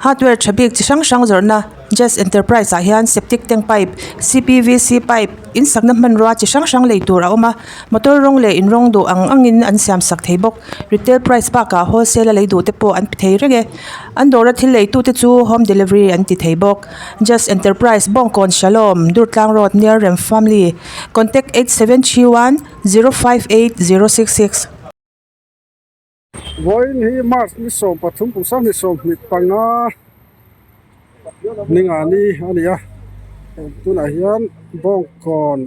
Hardware tha bik chi hrang hrang zawrhna Jaz Enterprise ah hian septic tank pipe C P V C pipe in sakna hmanrua chi hrang hrang lei tur a awm a motor rawng leh in rawng duh ang angin an siam sak thei bawk retail price bakah wholesale a lei duh te pawh an pe thei reng e an dawra thil lei tu te chu home delivery an ti thei bawk Jaz Enterprise Bawngkawn Shalom Durtlang road near Rem family contact 8731 058 066. Vawiin hi March ni 13 kum sanghnih 25 ninga ni a ni a tunah hian Bawngkawn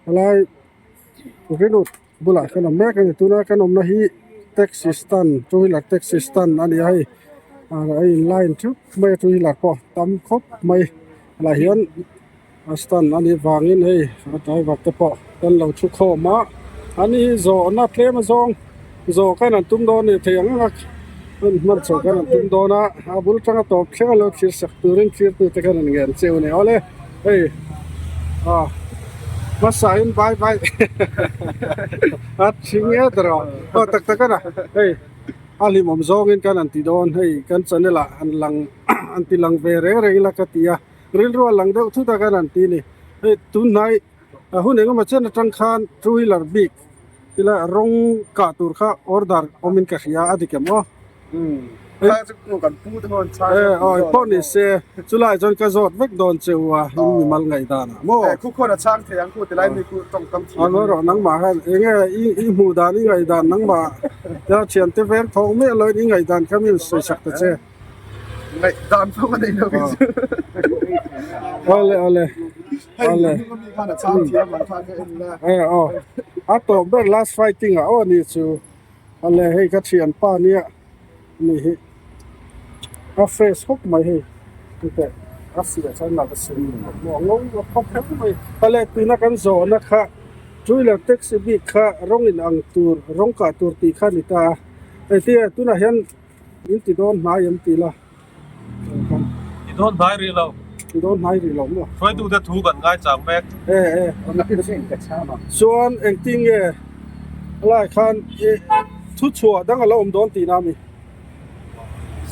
helai rinawt bulah hian a awm mek a ni tuna kan awmna hi taxi stand two wheeler taxi stand a ni a hei a in line thup mai a two wheeler pawh tam khawp mai helaiah hian a stand a nih vangin hei a driver te pawh kan lo thu khawm a ani hi zawhna tlem azawng zawh khan an tum dawn a ni thei ang ang a hman hman chho khan an tum dawn a a bul tanga tawp thleng a lo thlir sak turin thlir tute khan an ngen cheu a ni awle hei ah hmasa in bye bye a thing e ta rawh aw tak tak a na hei a hlimawm zawngin kan han ti dawn hei kan channel ah an lang an ti lang ve reng reng ila ka ti a. Rilru a lang deuh thut a kan han ti ni. Hei tunhnai a hun engemaw chen atang khan two wheeler bik ila rawng kah tur kha order awmin ka hria a dik em aw. E aw pawh ni se chulai chuan ka zawt vek dawn che u a in mimal ngaihdan ah maw. A ngawi rawh nangmah khan enge i hmuh dan i ngaihdan nangmah thiante veng thawk miah loin i ngaihdan kha min sawi sak ta che. Ngaih dan pawh ka nei lo kei chu. Awle awle awle. Mi khan a chang thiam ang khan ka en la. E aw a tawp ber last fighting ah aw ni chu awle hei ka thian pa nia ni hi a fresh khawp mai hei teh a fiah chuan nalh a sin maw a ngo a khawp kher mai awle tuna kan zawhna kha two wheeler taxi bik kha rawng in ang tur rawng kah tur tih kha a ni ta a engtin nge tunah hian. In ti dawn hnai em ti la. Ti dawn hnai rih lo. Ti dawn hnai rih lo maw? Hruaitute thu kan ngaichang mek. E e. Chuan engtin nge helai khan i thu chhuah dang a lo awm dawn tihna ami?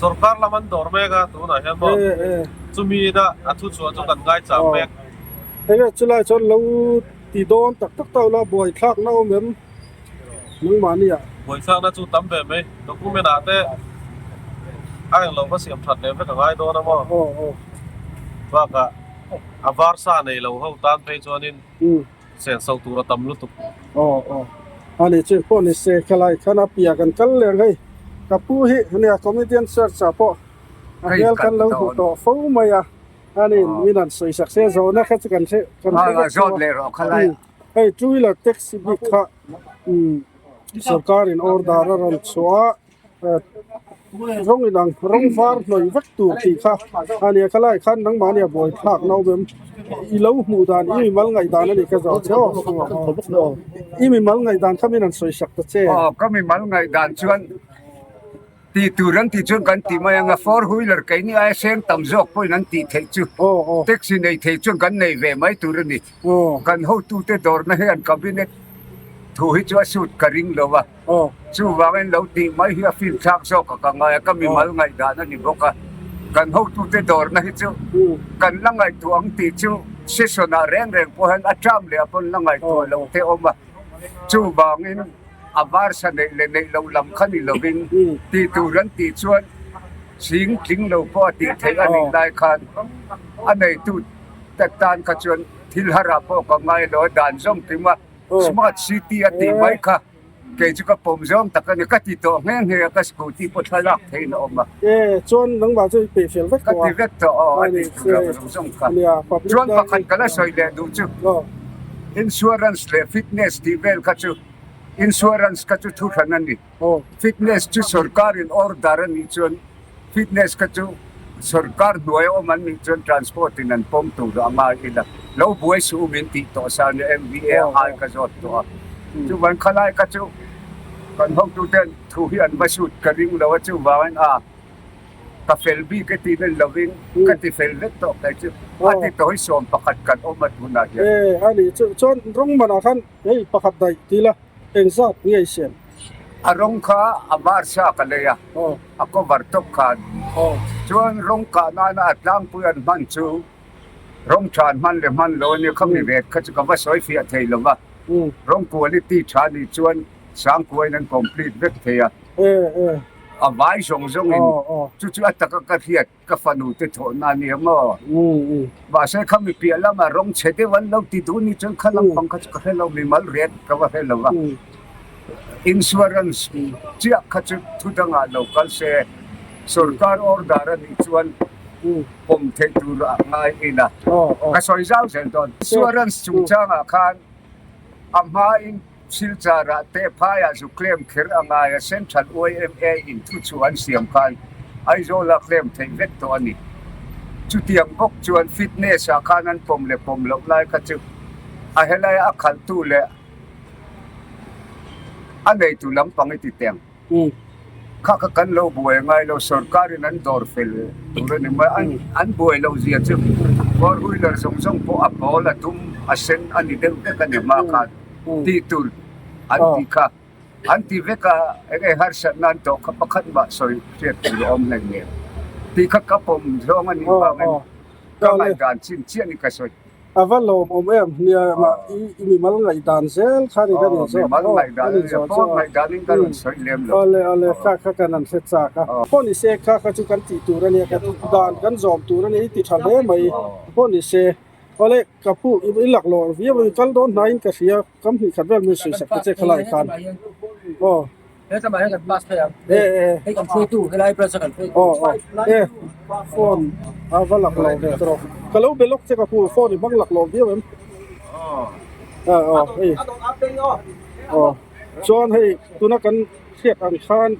Sorkar lam an dawr mek a tunah hian maw? E e. Chumi ina a thu chhuah chu kan ngaichang mek. Enge chulai chuan lo ti dawn tak tak ta ula buaithlakna awm em? Nangmahni ah. Buaithlakna chu tam ve mai. Document ah te a englo va siam that leh vek a ngai dawn a maw? Aw aw. Bakah a var sa nei lo ho tan phei chuanin senso tur a tam lutuk. Aw aw. Ani chu pawh ni se khalai khan a piah kan kal leng hei. Ka pu hi ania comedian search ah pawh a hmel kan lo hmu tawh fo mai a. Ani min han sawi sak se zawhna kha chu kan hre kan hre vek tawh a. Hei two wheeler taxi bik kha sorkar in order a rawn chhuah a rawng inang rawng var hnawih vek tur tih kha a nia khalai khan nangmahni a buai thlak na awm em i lo hmuh dan i mimal ngaihdan a nih ka zawh che aw i mimal ngaihdan kha min han sawi sak ta che. Aw ka mimal ngaihdan chuan. Tih tur an tih chuan kan ti mai ang a, four wheeler keini aia seng tam zawk pawhin an tih theih chu taxi nei thei chuan kan nei ve mai tur a ni. Kan hotute dawrna hian cabinet thu hi chu a suit ka ring lo a, chuvangin lo tih mai hi a finthlak zawk a ka ngai a, ka mimal ngaihdan a ni bawk a. Kan hotute dawrna hi chu kan la ngaihtuah ang tih chu session ah reng reng pawh hian a term leh ah pawn la ngaihtuah loh te awm a, chuvangin A varsa neih leh neih loh lam kha ni lovin tih tur an tih chuan ching tling lo pawh a tih theih a nih lai khan a neitu te tan kha chuan thil harah pawh ka ngai lo a, dan zawng kim a smart city a tih mai kha kei chu ka pawm zawng tak a ni, ka ti tawh nghe nghe a, ka scooty pawh thlalak theihin a awm a. E chuan nangmah chu i peih fel vek tawh a. Ka ti vek tawh aw a tih tur ang zawng zawng kha. Chuan pakhat ka la sawi leh duh chu. Insurance leh fitness tih vel kha chu insurance kha chu thu hran a ni. Fitness chu sorkarin order a nih chuan fitness kha chu sorkar hnuaia awm an nih chuan transport in an pawm tur a ngai ila. Lo buai suh u min tih tawh sa nia MVA ai ka zawt tawh a. Chuvan khalai kha chu kan hotuten thu hi an va sut ka ring lo a chuvangin a. Ka fel bik e tih nen lovin ka ti fel vek tawh kei chu a ti tawh hi 11 kan awm a tunah hian. E a ni chu chuan rawng manah khan hei pakhat daih ti la engzat nge i siam? A rawng kha a var sa ka lei a, a cover tawp khan. Chuan rawng kah nana a tlangpui an hman chu rawng tha an hman leh hman lo a nia, khami ret kha chu ka va sawi fiah thei lo va. Rawng quality tha nih chuan sangkuain an complete vek thei a. A vai zawng zawngin chu chu a taka ka hriat. Ka fanu te thawhna a nia maw? Mahse kha mi piah lama rawng chhe deuh an lo ti duh ni chuan kha lampang kha chu ka hre lo, mimal ret ka va hre lo va. Insurance chiah kha chu thu dangah lo kal se, sorkar order a nih chuan pawm theih tur a ngai ila ka sawi zau zel dawn. Insurance chungchangah khan a hmain Silchar-ah te phaiah zu claim kher a ngai a, Central YMA in thu chu an siam khan Aizawl-a claim theih vek tawh a ni. Chutiang bawk chuan fitness-ah khan an pawm leh pawm loh lai kha chu a helaia a khalhtu leh a neitu lampang i ti teng. Kha kha kan lo buai ngai lo, sorkarin an dawr fel tur a ni mai. An buai loh zia chu four wheeler zawng zawng pawh a pawl, a dum, a sen a ni deuh vek a ni hma khan tih tur an ti kha. An ti vek a, eng nge harsatna an tawh kha pakhat mah sawi hriat tur a awm hlei nen tih kha ka pawm zawng a nih vangin ka ngaihdan chin chiah ni ka sawi. A va lawmawm em? Nia mah i mimal ngaihdan zel kha ni ka rin zawk. Mimal ngaihdan a nia, phone ngaihdan in ka rawn sawi lem lo. Awle awle kha kha kan an hre chak a. Pawh ni se kha kha chu kan tih tur a nia, kan dan kan zawm tur a nia i ti tha hle mai. Pawh ni se awle ka pu i laklawh viau a, i kal dawn hnaiin ka hria. Kam hnih khat vel min sawi sak ta che khalai khan aw. He tlama hian kan pass phei ang. E e. Hei kan hruaitu helai branch a kan hruaitu. Aw aw e phone a va lak lo ve tawh. Ka lo be lawk che ka pu phone i hmang lak lo viau em? Aw aw hei aw chuan hei tuna kan hriat ang khan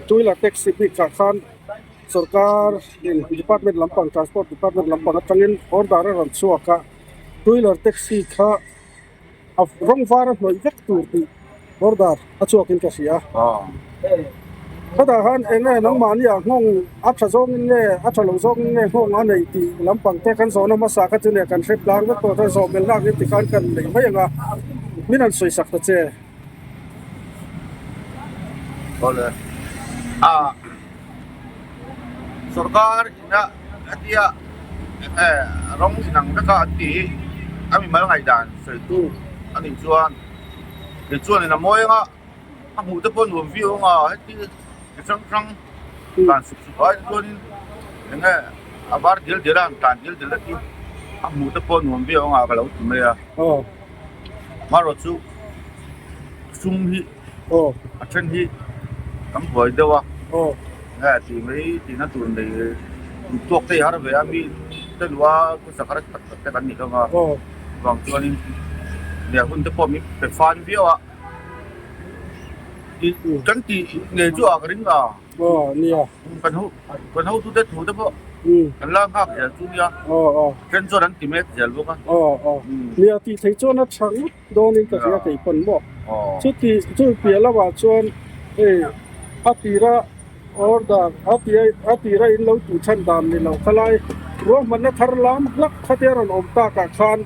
two wheeler taxi bik ah khan sorkar in department lampang transport department lampang atangin order a rawn chhuak a. Two wheeler taxi kha a rawng var a hnawih vek tur tih order a chhuak in ka hria. Khatah khan eng nge nangmahni ah nghawng a tha zawng in nge a tha lo zawng in nge nghawng a nei tih lampang te kan zawhna hmasa kha chu nia kan hre tlang vek tawh chuan zawh belh lak in tikhan kan nei mai ang a, min han sawi sak ta che. Awle a sorkar ina hetia rawng inang veka an tih hi a mimal ngaihdan sawi tur a nih chuan tichuan in a mawi anga a hmuh te pawh nuam viau anga heti chi hrang hrang tlan sup sup ai chuanin eng nge a var dil dil a an tlan dil dil a chu a hmuh te pawh nuam viau anga ka lo ti mai a. Hmarawh chu sum hi a then hi kan buai deuh a nge tih mai tihna tur nei tuak te i har ve a mi te luh a khawsak har tak tak te kan ni hlawm a chuvang chuanin leh hun te pawh min pe fan viau a kan tih ngei chu a ka ring a. Aw nia. Kan ho kan hotute thu te pawh kan la nghak zel chu nia. Aw aw. Then chuan an ti mek zel bawk a. Aw aw. Nia tih theih chuan a tha ngawt dawnin ka hria kei pawn maw. Aw. Chuti chu piah lamah chuan hei a tira order a tia a tira in lo tih chhan dan ni lo khalai ruahmanna thar lam hlak khatia rawn awm takah khan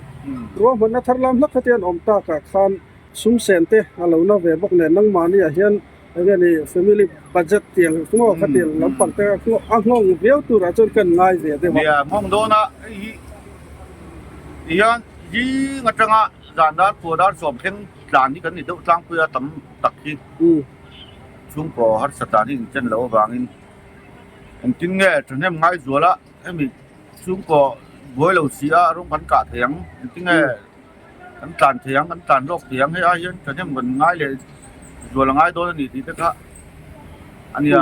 ruahmanna thar lam hlak khatia an awm takah khan sum sen te a lo na ve bawk nen nangmahni ah hian Enge ni family budget tiang ngaw kha tiang lampang te a nghawng viau turah chuan kan ngai ve deuh a. Nia nghawng dawn a hei hi tihian zing atanga zan dar pua dar sawm thleng tlan hi kan ni deuh tlangpui a tam tak hi chhungkaw harsa tlan hi inchen loh avangin engtin nge thahnem ngai zual a hemi chhungkaw buai lo si a rawng kan kah thei ang engtin nge Kan tlan thei ang, kan tlan hlawk thei ang hei ai hian thahnem kan ngai leh zual a ngai dawn a ni tih te kha a nia.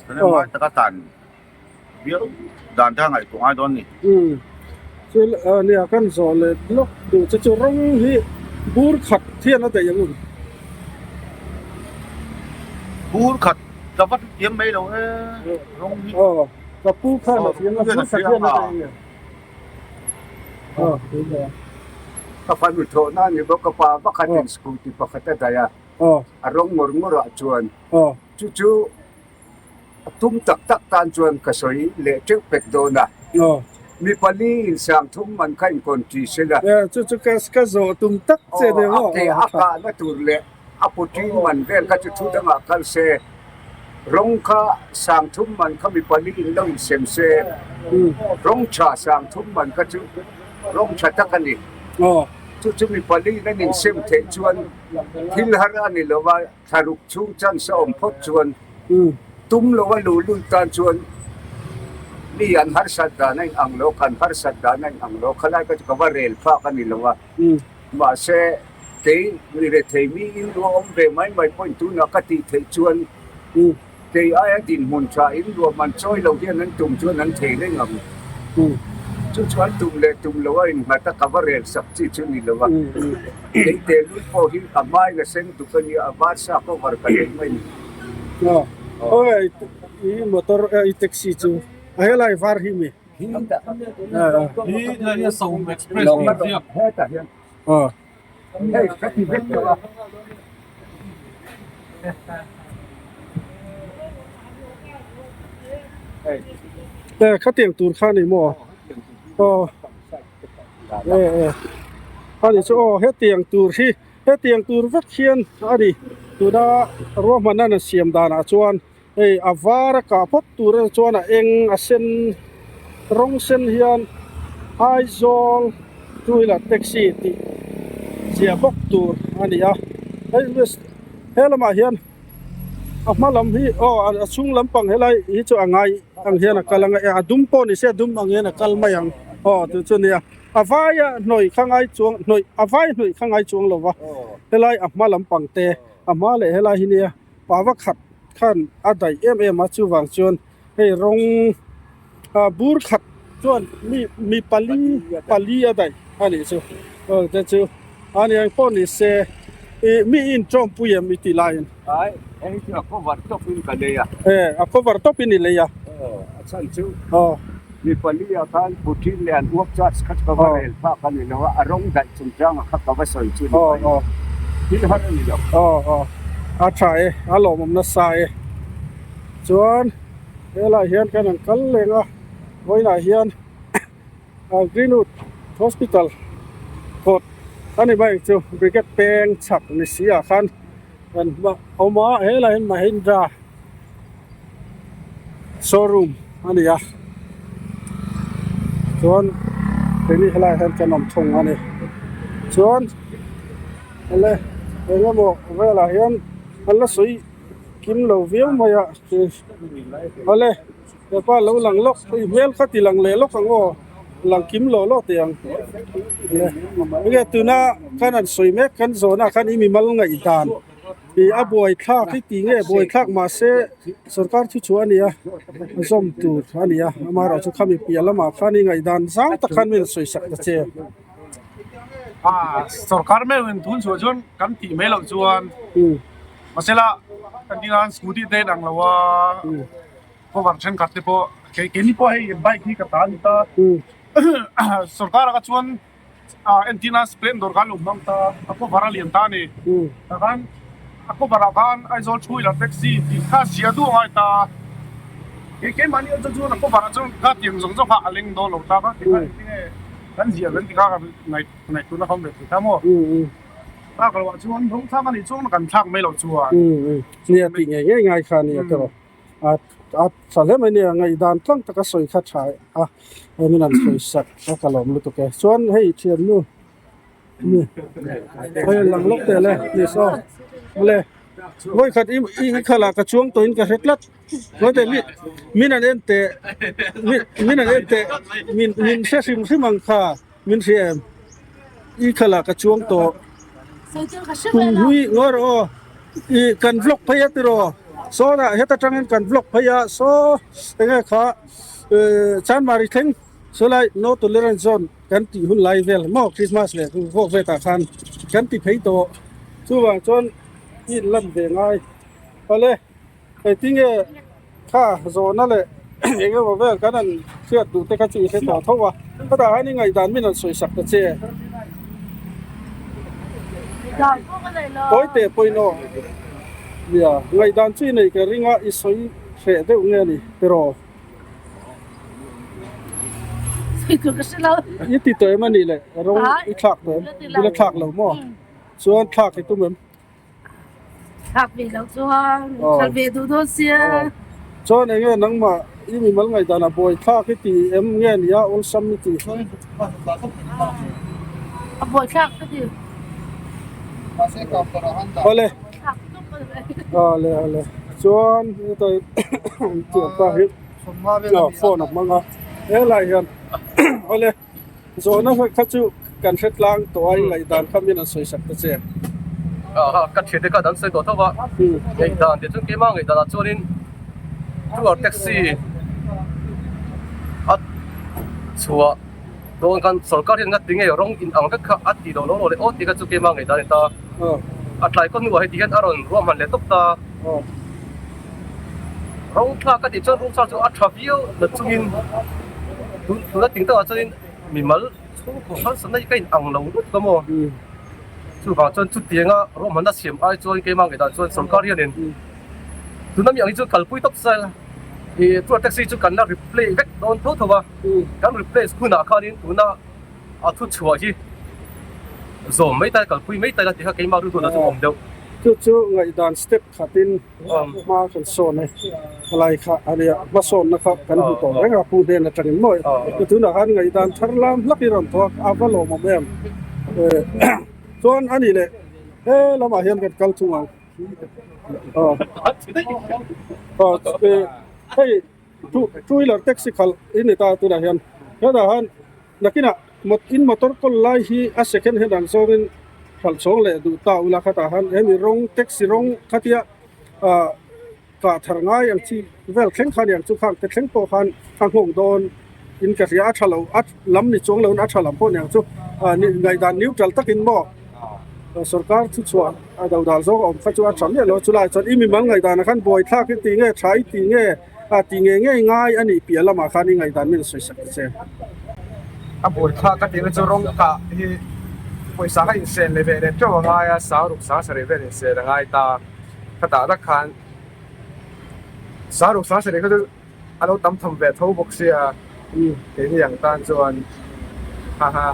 Thahnem ngai taka tlan viau dan te kha ngaihtuah ngai dawn a ni. Umm chu nia kan zawh leh lawk duh che chu rawng hi bur khat hian a daih ang u. Bur khat ka va thiam mai lo e rawng hi. Aw ka pu khan a thiam a bur khat hian a daih ang e. Ka fanu thawhna a ni bawk a, pa pakhatin scooty pakhat a daih a, a rawng ngawr ngawr ah chuan chu chu a tum tak tak tan chuan ka sawi leh teuh pek dawn a, mi pali in sang thum man kha inkawn ṭi sela. Chu chu ka zawh tum tak che ni maw? A ke a kahna tur leh. A puṭin man vel kha chu thu dangah kal se, rawng kha sangthum man kha mi pali in lo insem se, rawng tha sangthum man kha chu rawng tha tak a ni. Chu chu mi pali in an insem theih chuan thil har a ni lo va, thlaruk chhung chance a awm phawt chuan tum lo a luhlul tan chuan mi an harsat dan a inang lo, kan harsat dan a inang lo, khalai kha chu ka va rel phak a ni lo a. Mahse, kei mi rethei mi in luah awm ve mai mai pawhin tunah ka tih theih chuan kei aia dinhmun tha in luah man chawi lo hian an tum chuan an thei reng ang. Chu chu an tum leh tum lo a innghat a, ka va rel sak chi chu ni lo a. Kei tehlul pawh hi a hmain a sen duk a nia, a var sa cover ka nei mai ni. Aw, i motor, i taxi chu a helai var hi mi? Khatiang tur kha ni maw aw e e ani chu aw hetiang tur hi hetiang tur vek hian a ni tuna ruahmanna an siam danah chuan. Hei a var a kah phawt tur a chuan a eng a sen rawng sen hian Aizawl two wheeler taxi tih ziah bawk tur a ni a hei he lamah hian a hma lam hi aw a chhung lampang helai hi chu a ngai ang hian a kal ang a a dum pawh ni se a dum ang hian a kal mai ang aw tih chu a nia a vaia hnawih kha ngai chuang hnawih a vai hnawih kha ngai chuang lo va helai a hma lampang te a hma leh helai hi nia. Pava khat khan a daih em em a chuvang chuan hei rawng ah bur khat chuan mi mi pali pali a daih a nih chu aw te chu a ni ang pawh ni se ih mi in tawmpui em i tih laiin. Ai hei chu a cover tawp in ka lei a. E a cover tawp in i lei a. Aw a chhan chu aw mi pali ah khan puṭin leh an uap charge kha chu ka va rel phak a ni lo a a rawng daih chungchang ah kha ka va sawi chu ni mai thil har a ni lo. Aw aw a tha e a lawmawm nasa e chuan helaiah hian kan han kal leng a vawiinah hian Greenwood Hospital kawt a ni mai chu brigade peng chhak ni si ah khan kan awm a helaiah hian Mahindra. Showroom a ni a chuan keini helaiah hian kan awm thung a ni chuan awle eng emaw velah hian an la sawi kim lo viau mai a awle hepa lo lang lawk i hmel kha ti lang leh lawk ang aw lang kim lo lawk teh ang awle enge tuna khan an sawi mek kan zawhna khan i mimal ngaihdan. Ih a buai thlak hi tih nge buai thlak mahse sorkar thu chhuah a ni a zawm tur a ni a amaherawh chu khami piah lamah khan i ngaihdan zau tak khan min sawi sak ta che. Ah sorkar meuhin tun chhuah chuan kan tih mai loh chuan mahsela kan dinga scooty te in ang lo a cover thenkhat te pawh keini pawh hei bike hi ka ta a ni ta sorkar ah kha chuan. Ah entina splendor khan lo hmang ta a cover a lian ta a ni tah khan a cover ah khan Aizawl two wheeler taxi tih kha zia duh angai ta kei keimahni aw chu chuan a cover ah chuan kha tiang zawng zawng kha a leng dawn lo ta ka ti kha engtinge kan zia kan ti kha kan ngaih ngaihtuahna kha awm ve thei ta maw thlak loh ah chuan rawng thlak a nih chuan kan thlak mai loh chuan nia tih ngei ngei ngai kha a nia tawh. A a tha hle mai nia ngaihdan tlang taka sawi kha tha a hei min han sawi sak a ka lawm lutuk e chuan hei thiannu mi hei lang lawk teh le please aw mawle vawi khat i i khalah ka chuang tawhin ka hre tlat ngawi teh mi min han en teh mi min han en teh min min hre hrim hrim ang kha min hria em i khalah ka chuang tawh kum hlui ngawi rawh aw ih kan vlog phei a tiraw. Sawnah heta tangin kan vlog phei a saw enge kha Chanmari thleng sawlai no tolerance zone kan tih hun lai vel maw Christmas leh vawk vetah khan kan ti phei tawh chuvang chuan i inlan ve ngai awle engtinge kha zawhna leh eng emaw vel kan han hriat duh te kha chu i hre tawh tho a hetah hian i ngaihdan min han sawi sak ta che Pawite pawinaw nia ngaihdan chu i nei ka ring a i sawi hreh deuh nge ni tiraw i ti tawh em a nih leh rawng i thlak tawh em i la thlak lo maw chuan thlak i tum em. Thlak ve loh chuan khalh ve duh dawn sia. Chuan eng nge nangmah i mimal ngaihdan a buai thlak i ti em nge nia awlsam i ti? A buai thlak ka ti. Awle. Awle awle. Chuan hetai tiang ta hi phone a hmang a helai hian awle. Zawhna kha chu kan hre tlang tawh a, i ngaihdan kha min an sawi sak ta che. Ka thiante kha an sawi tawh tho va, ngaihdan tih chuan keimah ngaihdan ah chuanin tour taxi a chhuah dawn khan sorkar hian nga tinge rawng in ang vek kha a tih loh lo leh aw tih kha chu keimah ngaihdan a ni ta. A tlai kaw hnuah heti hian a rawn ruahman leh tawp ta. Rawng thlak a tih chuan rawng thlak chu a tha viau na chungin tuna ting takah chuanin mimal chhungkaw harsatna hi ka in ang lo lutuk a maw chuvang chuan chutianga ruahmanna siam ai chuan keimah ngei dan chuan sorkar hianin tuna mi ang hi chu kalpui tawp se ih tour taxi chu kan la replace vek dawn tho tho a kan replace hunah khanin tuna a thu chhuah hi zawm mai ta kalpui mai ta ila tih kha keimah rilru ah chuan a awm deuh. Chu chu ngaihdan step khatin hma kan sawn e, helai kha a nia hmasawnna kha kan hmu tawh reng a pu hnen atangin maw e tunah khan ngaihdan thar lam hlak i rawn thawk a va lawmawm em chuan a nih leh he lamah hian kan kal thung ang hei two wheeler taxi khalh i ni ta tunah hian hetah hian Nakinah in motor kawl lai hi a second hand ang zawngin hralh chhawng leh duh ta ula khatah khan hemi rawng taxi rawng khatia ah kah thar ngai ang chi vel thleng kha aniang chu khang te thleng pawh khan a nghawng dawn in ka hria a tha lo a lam ni chuang lo in a tha lam pawh aniang chu ah ngaihdan neutral takin maw sorkar thu chhuah a do dan zawng a awm kha chu a tha miah lo a chulaiah chuan i mimal ngaihdanah khan buaithlak i ti nge tha i ti nge. A ti ngei ngei ngai a nih piah lamah khan i ngaihdan min sawi sak ta che. A buaithlak ka tihna chu rawng kah hi pawisa kha insen leh ve leh teuh a ngai a, sang ruk sang sarih vel insen a ngai ta. Khatah tak khan sang ruk sang sarih kha chu a lo tam tham ve tho bawk sia keini ang tan chuan haha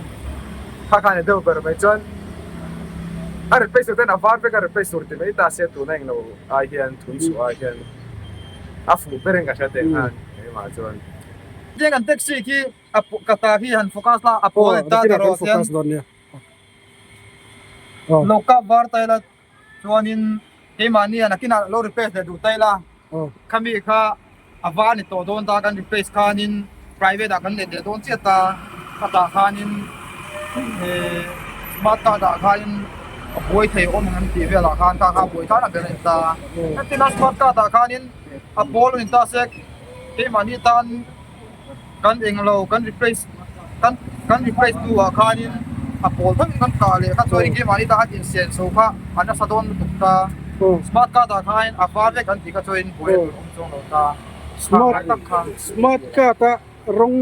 kha khan a deuh ber mai chuan a replace tur ten a var vek a replace tur ti mai ta sia tuna englo ai hian thui chhuah ai hian. a fuh ber in ka hria teh khan keimah chuan. Tiang kan taxi khi a ka ta khi han focus la a pawl ta ta rawh tian lo kap var ta ila chuanin keimahni a nakinah lo replace leh duh ta ila khami kha a var ni tawh dawn ta kan replace khanin private ah kan let leh dawn chiah ta khatah khanin smart card ah khanin a buai thei awm ang an tih velah khan kha kha a buai thlak ber a ni ta hetiang smart card ah khanin a pawl a ni ta se keimahni tan kan englo kan replace kan kan replace hnu ah khanin a pawl thleng kan kah leh kha chuan keimahni tan an insian chho kha a nasa dawn lutuk ta smart card ah khanin a var vek an tih kha chuan buai a tur awm chuang lo ta. Smart smart card a rawng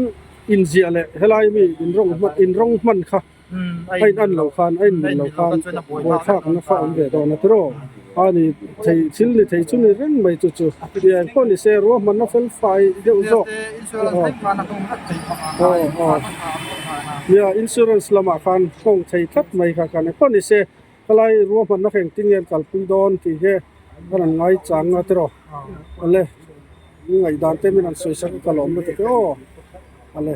inziah leh helai mi in rawng hman in rawng hman kha a in an lo khan a in mil lo khan buaithlak na kha awm ve dawn a tiraw a ni thei thil ni thei chu ni reng mai chu chu nia engpawh ni se ruahmanna fel fai deuh zawk aw aw nia insurance lamah khan nghawng thei tlat mai kha kan engpawh ni se Helai ruahmanna kha engtin nge an kalpui dawn tih hi a rawn ngai chang a tiraw awle i ngaihdan te min han sawi sak ka lawm lutuk e aw awle.